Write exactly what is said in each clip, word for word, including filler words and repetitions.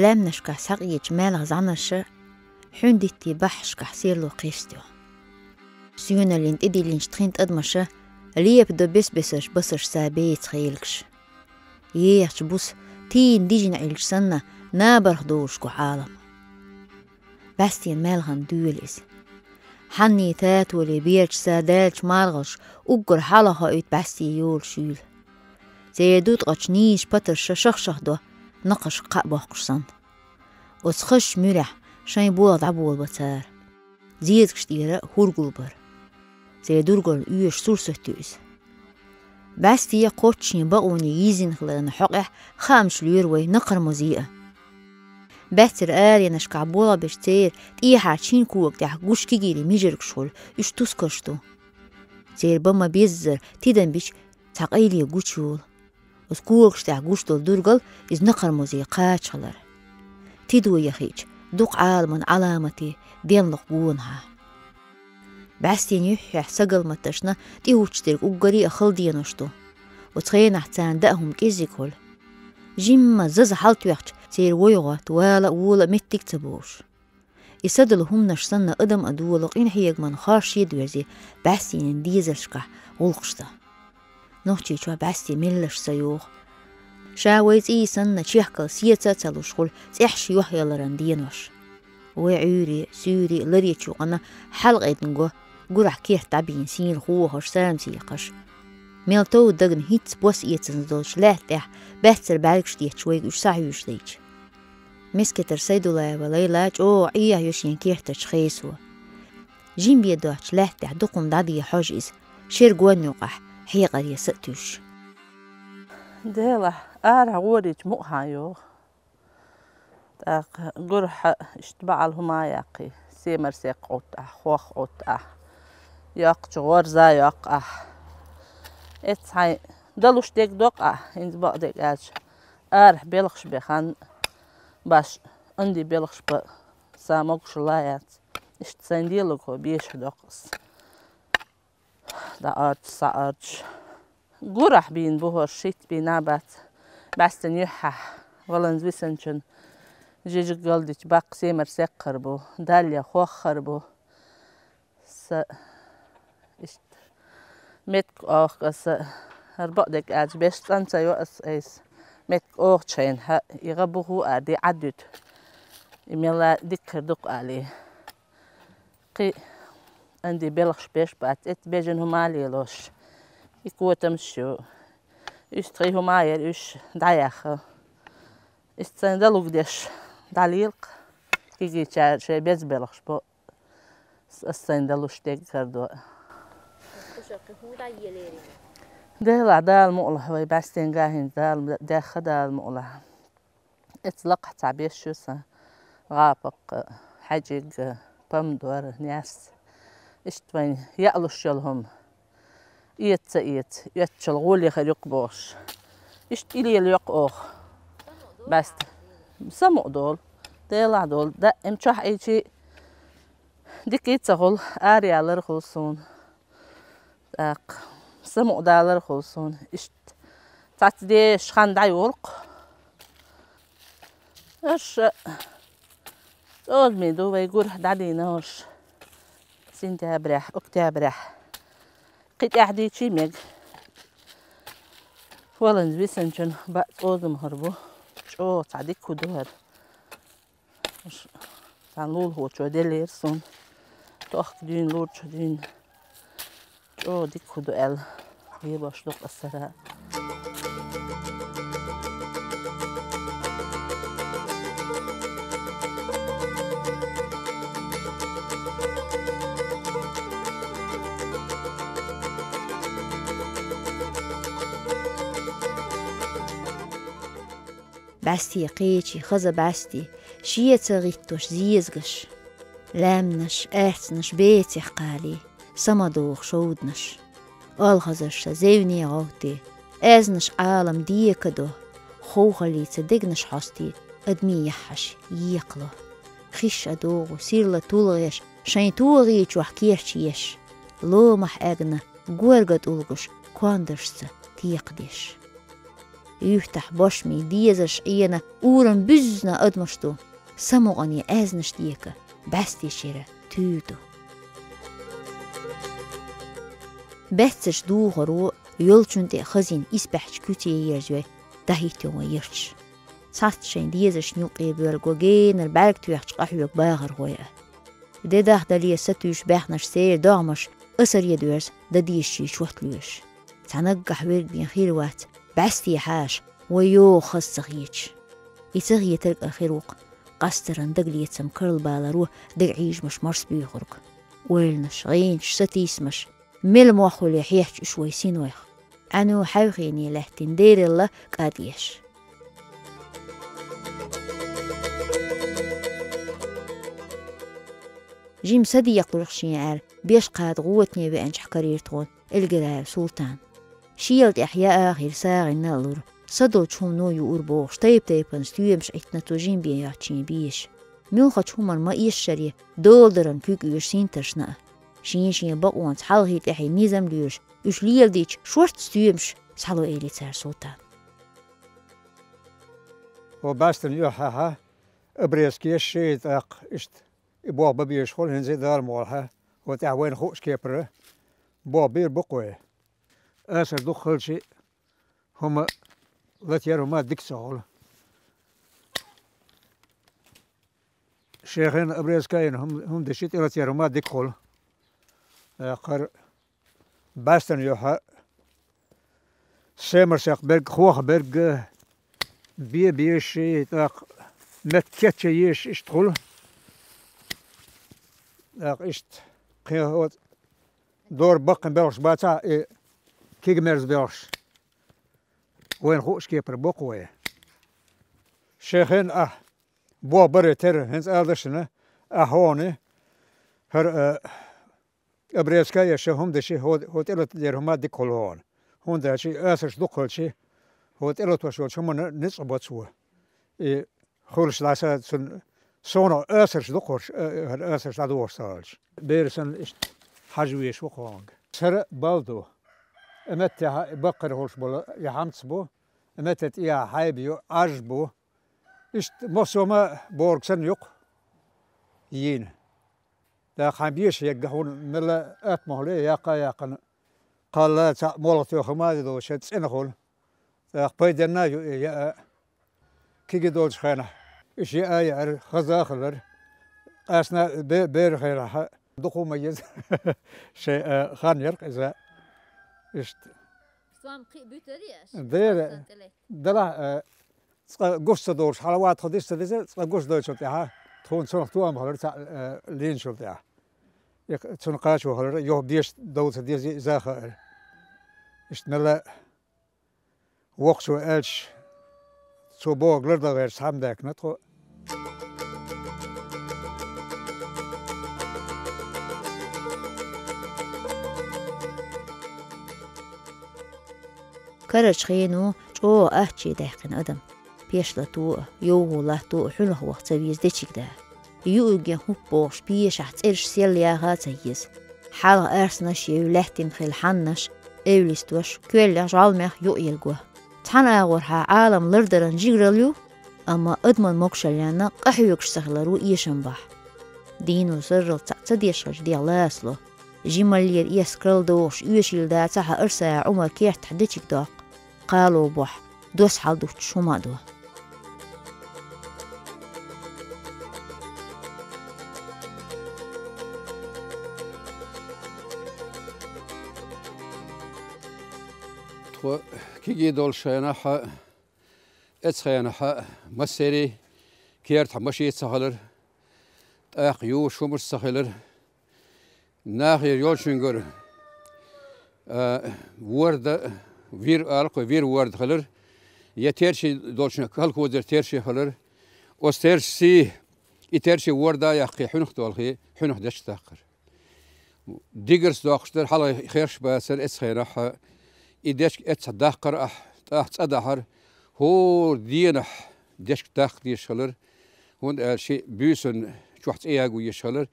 Лаьмнашкахь схьакъеча маьлхан зӀанаша, хьуьндиттийн баххьашкахь серло кхестайо. Соьналлин тӀедиллинчу тхин тӀадамаша лепа до бес-бесарш басарш са беца хьелгаш. Ехачу буса тийна дижина Ӏиллича санна, набарх долуш го Ӏалам. БӀаьстенан маьлхан доьла иза. Хьанний татоле берчу са даьллачу маргӀалш уггар хьалха хоуьйту бӀаьстий йолуш юьйла. Церан дуткъачу нийсачу патарша шах-шах до, накхашка кхаъ боккхуш санна. Оцу хазачу муьрехь шайн болх дӀаболабо цара. Зезагаш тӀера хӀур гулбар. Церан дургална оьшуш сурсат ю иза. БӀаьстия кхоччушен бакъоне йизина хиларна хьокъехь хаамаш лоьру вай накхармозе а. Баьццара аренашкахь болх беш церан тӀехьарчу хӀинца кога тӀехь гуш кегийрхой мижаргаш хуьлу, уьш тускарш ду. Церан бан ма-беззара тидам бича цхьа къайле гучуйолу. Оцу когаш тӀехь гуш долу дургал иза накхармозе кхача хилар. Тидо яхийча, дукха Ӏаламан Ӏаламате денлух гонахьа. БӀаьстенан юьххьехь сагалматашна тӀехӀуттуш дерг уггаре а хала денош ду. Оцу хенахь царна даа хӀума кӀеззиг хуьлу. Жимма заза хьалатоьхча, церан вай гӀотта вала а, вола а меттиг а ца бовлуш. И садала хӀуманаш санна адам а долу къинхьегаман хорше а доьрзе, бӀаьстенан дезалшкахь гӀуллакхаш дан. Нохчийчохь бӀаьсте меллаша ца йогӀу. Ша вай цӀий санна чехкала сеца а ца луш хуьлу цӀеххьаш юьхь яларан денош. Вай Ӏуьйре, суьйре, ларъечу юкъана хьалакъедна го, гурахь керт дӀабийна сийна хохаш, самсехаш. Мел тов дагна хӀинцца бос эцаза долчу лаьтта тӀехь баьццара бӀаьргаш детташ вайга уьш схьахьуьйшадайча. Мискетара Сайдулаева Лайла чӀогӀа Ӏехайо шен кертарчу хесо. Жимбе доцучу лаьтта тӀехь дукха хӀума дӀадехьа хьожу иза, шеран гонна юкъахь хьекъаре са а туьйсуш. Делахь, арахь гӀорийча мукъа хьан йогӀу. ТӀаккха гурахь иштта баьӀал хӀума а яккхий, семар секх Ӏутту ахь, хох Ӏутту ахь, йоккхачу гӀорза йоккху ахь. Эцца хьайн далуш дерг доккху ахь, хӀинца бакъдерг аьлча, арахь белхаш бен хан баш, анди белхаш бан сан могушалла яц. Иштта сайн делаго беша доккху ас. ДӀаоьртуш, схьаоьртуш. Гурахь бийна бу хӀорш, шийтта бийна а бац. БӀаьстенан юьххьехь, валанза висинчун жижиг галдича баккха семар секхар бу, далле хоххар бу. Са иштта меттиг охка аса, хӀара бакъдерг аьлча, беш цӀан ца йо ас айса. Меттиг охчу хенахь, и гӀа буху а ди Ӏадуьту. И мелла диккхар дукха алий. Кхин анди белхаш беш бац, эцца бежана хӀума а лелош. И котамаш ю. Уьш тхин хӀума а яра, уьш дӀаяьхна. Иштта сайн далуг деш дӀалелакх, кегийчара шайн беза белхаш бо. Ас сайн далуш дерг хӀара до. Делахь, Дала мукъалахь вай бӀаьстенга хӀинца Дала даьхна, Дала мукъалахь. Эцца лакхахь цхьа беш ю сан: гӀапакх, хьаьжиг, помидор, наьрс. Иштта вайн яалуш йолу хӀума. Эца ца эца, оьцучул гӀоле хир ю-кх бохуш. Иштта и лела йоккху оха. БӀаьста. Самукъа долу. Делахь долу. Даим чохь Ӏийчи дика а ца хуьлу, араялар а хуьлу суна. ТӀаккха самукъадалар а хуьлу суна. Иштта цхьацца дешаш хан дӀайолу-кх. Аша цӀозаме ду вай гурахь дӀадийна хӀорш. Сентябрехь, октябрехь. Кхин тӀаьхьа дийчий мега. Валанза висинчун баъ цӀозамхар бу. ЧӀогӀа цхьа дика хӀу ду хӀара. Цхьана лулахочо деллера суна. Тохка дуьйна, лурча дуьйна. ЧӀогӀа дика хӀу ду аьлла, лелош ду-кх ас хӀара. БӀаьсте кхечи, хаза бӀаьсте, шеца гӀиттош зезагаш. Лаьмнаш, аьрцнаш бецех кхалий, са ма догӀу шовданаш. Олхазарша зевне гӀовте, аьзнаш Ӏалам дека до, ховхаллица дегнаш хьосте, адамийн яххьаш екхало. Хиш а догӀу, сирла тулгӀеш, шайн тогӀи чохь керча еш, ломахь аьгна, горга тӀулгаш кондашца текхадеш. Юьхтахь бошмий дезарш Ӏена, урам буьзна адамаш ду. Самукъане аьзнаш дека, бӀаьсте шера туьйр ду. Баьццарш духаро, йолчун тӀе хазина исбаьхьча куьце ерзавой, дӀахӀиттайо вай ярташ. Цхьацца шайн дезаршна юккъе боьлго генара бӀаьрг тоьхча къахьоьгу бахархой а. Де дахдале сатуьйсуш баьхнаш церан догӀмаш асар е доьрза дан дезачийн чот лоьшуш. Цхьа наггахь верг бен хир вац, бӀаьсте хьаша, вай йогӀу хаза ца хеташ. И ца хетарг а хир ву-кх, къастаран дагалецам карлабаларо дага Ӏийжамаш марсабуьйхург. Ойланаш, гӀенаш, сатийсамаш, мел мохь хуьлий хьехча уьш вай синойх. Ӏаьно хьаьвхене лаьттина дералла кӀад еш. Жима садекъалуш шен аьлла, беш кхада гӀотане веанчохь карийра тхуна Эльгираев Султан. Шел тӀехь яа хир сагӀина а лура, садолчу хӀумано юур бохуш, тайп-тайпана стоьмаш Ӏиттина цо жима бен йоцчийн беша. Муьлххачу хӀуманна ма-эшшаре, доладаран куьг оьшу синтаршна а. Шен-шен бакъонца хьалхе тӀаьхье низам лоьруш, уьш леладийча шортта стоьмаш схьало, элира цара Султана. Хьо баьстина юьххьехьа, обрезка еш ши тӀаккха иштта и болх бан безаш хуьлу, хӀинца а Дала мукъ лахь, хьо тӀехь вайна хууш кепара болх бийр бу-кх вай. Асар дукха хилча, хӀума латаяр хӀума дика ца хуьлу. Шен хенахь обрезка а йина, хӀума, хӀума деши тӀелатаяр хӀума дика хуьлу. ТӀаккха хӀара баьстина юьххьа семарсекх берг, хох берг, бен безаш, тӀаккха метта кечъян езаш иштта хуьлу. ТӀаккха иштта кхин хӀоцу дора баккхина белхаш бацахь, и кегий мерза белхаш. Вайна хууш кепара бу-кх вай. Шен хенахь ахь болх баре терра, хӀинца ала дашна, ахь хьуна хӀара, а, обрезка а еш, хӀума деши, хьо, хьо тӀелатаделира хӀума дика хуьлу хьуна. ХӀунда аьлча и асарш дукха хилча, хьо тӀелатош йолчу хӀуманна ницкъ бо цо. И хуьлуш дӀаса цунна, суна асарш дукха хуьлуш, а, хӀара асарш дӀадохуш ца хилча. Бер санна иштта хьажа везаш ву-кх хьуна. Сара а бал ду. И меттехь и баккхара хуьлуш болу и хьамц бу, и метта тӀехьа хьайба ю, Ӏаж бу. Иштта массо а ма борг санна ю-кх йийна. ТӀаккха хьайн беша егга хьуна мелла а атта ма хуьлий, яккха а яьккхина, кхалла цхьаъ молха тоьхна ма а ду, шен цӀена хуьлу. ТӀаккха пайденна а ю и яа. Кегий долчу хенахь, уьш яа а яара, хаза а хилира. Къаьсна бе-, бер хенахь, дукха ма еза. Шайн, а, хан яра-кх иза. Иштта. Сом кхин а буьтарий аша? Дера, далахь, а, цкъа гуш ца долуш, хьала ван тхо диш ца деза, цкъа гуш дойтучул тӀаьхьа, тхуна цунах тоам хилира цхьаъ, э, лийначул тӀаьхьа. И цунна кхачо хилира, юха беш довла ца дезий, иза а хаьара. Иштта мелла а воккхачо аьлча, цо бохург лардан гӀерташ цхьаьна даьккхина тхо. Карарчу хено чӀогӀа ачче даьккхина адам. Пеш лато а, йовхо латто а хьуьнах ваха ца веза дечиг да. Юург ян хӀуп бохуш, пешахь цӀераш сел яха а ца еза. Хьалха арсанаш а евлаьттина хилла хьаннаш, эвлистош, коьллех, жӀалмех юкъаерго. Цхьана агӀорхьа Ӏалам лардаран жигаралла ю, амма адаман могушаллина къахьоьгуш ца хиларо эшам бахь. Дийно сарралц цхьаъ ца деш хилча, дегӀ лацало. Жималлера эс карладохуш, оьшийла дацахь а, Арсаев Ӏумар кертахь дечиг доккху, кхало бохь, дос хьалдуттуш хӀума а до. Тхо кегий долуш хенахь а, эцу хенахь а массерий кертахь маши ца хилира, тӀаккха юхуш хӀумаш ца хилира. Нахера йолчуьнгара, а, ворда, вир ала-кх вай, вир ворда хилира, я терчий долчуьнга колхозера терчий хилира. Оцу терчий, и терчий ворда а яккхий, хьуьнах долхий, хьуьнах дечиг даккхара. Дигарс доккхуш дара, хьалха херш бацара эцу хенахь а, и дечиг эццахь даккхара ахь, тӀаккха цӀа дахьара, хӀора денахь дечиг даккха дезаш хилира, хӀунда аьлча шиъ буьйсанна чохь цӀе яго езаш хилира,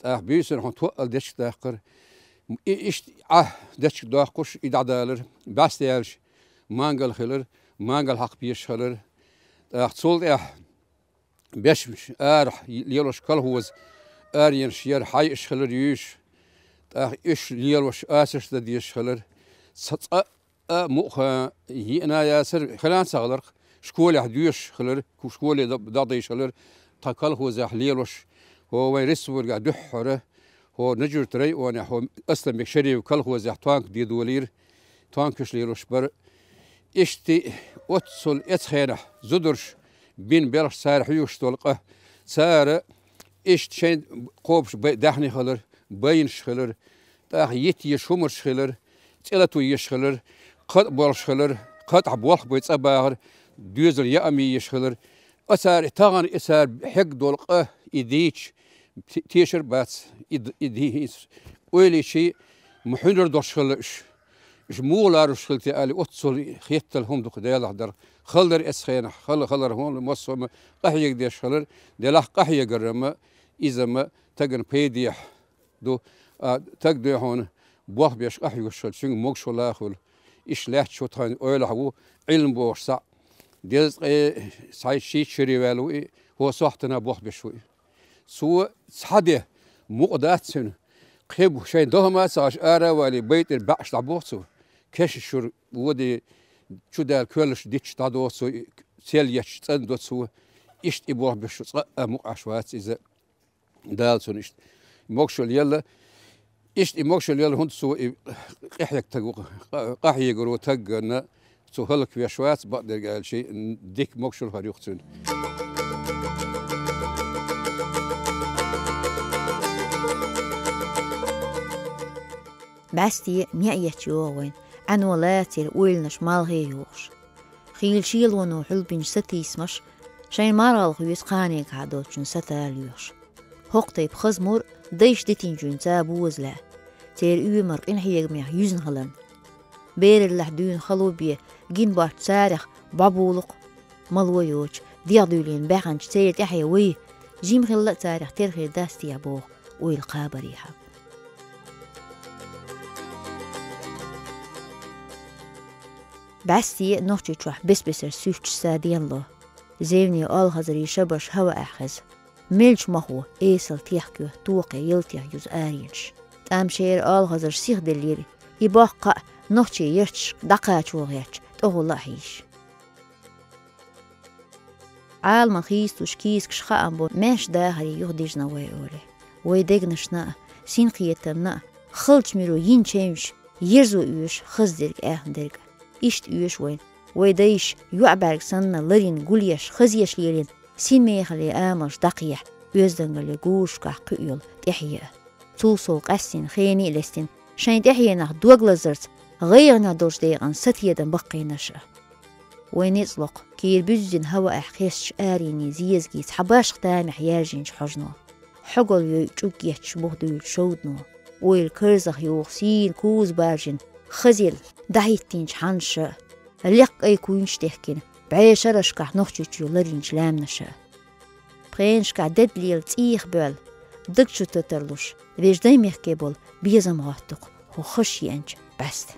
тӀаккха буьйсанна хьуна тоъал дечиг даккхара. И иштта Ӏа дечиг доккхуш, и дӀадалара, бӀаьсте яьлча, мангал хилира, Мангал хьакха безаш хилар. ТӀаккха цул тӀехьа бешамаш арахь лелош колхоз, аренаш яр хьайиш хилар юйш. ТӀаккха уьш лелош асарш дан дезаш хилар. Ца цкъа а мукъа йиъна яцар хилан ца хиларх, школехь доьшуш хилар, ку-, школе да-, дагадайш хилар, тха колхозехь лелош, хӀо вайн республикехь дуьххьара, хӀо Нажурт районехь, хӀо Асланбек Шариф колхозехь тонк де долийра, тонкаш лелош бара. Иштта оццул эцхенахь зударш бин белхаш цара хьоьгуш долу къа. Цара иштта шайн кхобуш бай-, даьхни хилар, байнаш хилар, тӀаккха йита еш хӀумарш хилар, цӀе лато еш хилар, кхатӀа болуш хилар, кхатӀахь болх бай цӀа бахар, доьзал яа ма еш хилар. Ацара и тахана и цара хьег долу къа и дийча, те-, тешар бац, и д-, и дийца. Ойла йичи ма хьуьнар долуш хилла уьш. Уьш муха ларуш хила те аьлла, оццул хеттал хӀума дукха Делахь дара. Хала дара эцу хенахь, хала, халара хӀума, массо а ма къахьега деш хилар, делахь къахьегарама, изама тагана пайдехь ду, а, таг дуьйхьуна болх беш къахьоьгуш хилла, цуьнга могушалла хуьлу. Иштта лаьтташ ву тхайн ойлахь ву, Ӏилма бохуш схьа. Дезткъе цхьайтта шийтта шаре ваьлла ву и, хӀо сохьтана болх беш ву и. Цо цхьа де мукъа дац цуьнан. Кхин бу шайн дохама а ца гӀаш, ара а валий, байтӀара баьӀаш дӀабоху цо. Кешнашкара воде, чудаьлла коьллаш дитча дӀадоху цо, и сел етташ цӀандо цо. Иштта и болх беш ву, цкъа а мукъа Ӏаш вац иза. Дала цунна иштта могушалла елла. Иштта и могушалла елла, хӀунда цо и къахьега таг ву, къа-, къахьегаро таг ганна, цо хӀаллаквеш вац, бакъдерг аьлча, дика могушалла хир ю-кх цуьнан. БӀаьсте неӀ етташ йогӀу вайна, Ӏано лацийра ойланаш малхе йохуш. Хийла шелоно хьулбинчу сатийсамаш шайн маргӀалла хьоьцу кханегахьа долчун сатала лоьхуш. ХӀокху тайпа хаза мур дайша дитинчуьнца боза лаьа. Церан оьмар къинхьегамех юьзна хиларна. Бераллехь дуьйна хало бен гина боцчу царах бӀобулакх, мало йоцуш, дегӀ дуьйлийна баьхначу церан тӀаьхье вай, жима хилла а царах тера хир дац техьа боху ойла кхабарехьа. БӀаьсте Нохчийчохь бес-бесара суьрташ са денло. Зевне олхазарийн шабаш хӀаваэхь хеза. Мелча махо эсала техкайо токхе ялтех юзу аренаш. ТӀам шера олхазарш сиха деллера, и боккха кхаъ нохчийн ярташка дӀакхачо гӀерташ, тӀехула а хьийзаш. Ӏаламан хийцалуш кийсакаш хаам бо маьрша дахаре юхадирзина вай олий. Вай дегнашна а, синкхетамна а, халча муьро йина чевнаш ерзо оьшу хаза дерг, аьхна дерг. Иштта оьшу вайна вай дайша йоӀ бӀаьрг санна ларйина гулъеш, хазъеш лелийна синмехаллин амалш дӀакхехьа, оьздангаллин гурашкахь кхуьу йолу тӀаьхье а. Цул сов къаьстина, хене а лестина, шайн тӀаьхьенах дог лазарца гӀайгӀанехь долчу декъана сатедам баккхийнарш а. Вайн ницкъ локху, кийра буьззина хӀаваэхь хестачу аренийн зезагий цхьа башха тамехь яьржинчу хьожано. Хьогалла йойу чӀуг етташ бух дуьйлучу шовдано. Ойла карзах йоху сийна куза баржина хазелла дӀахӀиттинчу хьанаша. Лекха кӀайн куйнаш дехкина, бӀешарашкахь Нохчийчоь ларйинчу лаьмнаша. Пхенашкахь дедда лела цӀийх боьлла, даг чу татарлуш, вежа дай мехке болу безам гӀотту-кх хӀокху хаза шиъанчу бӀаьста.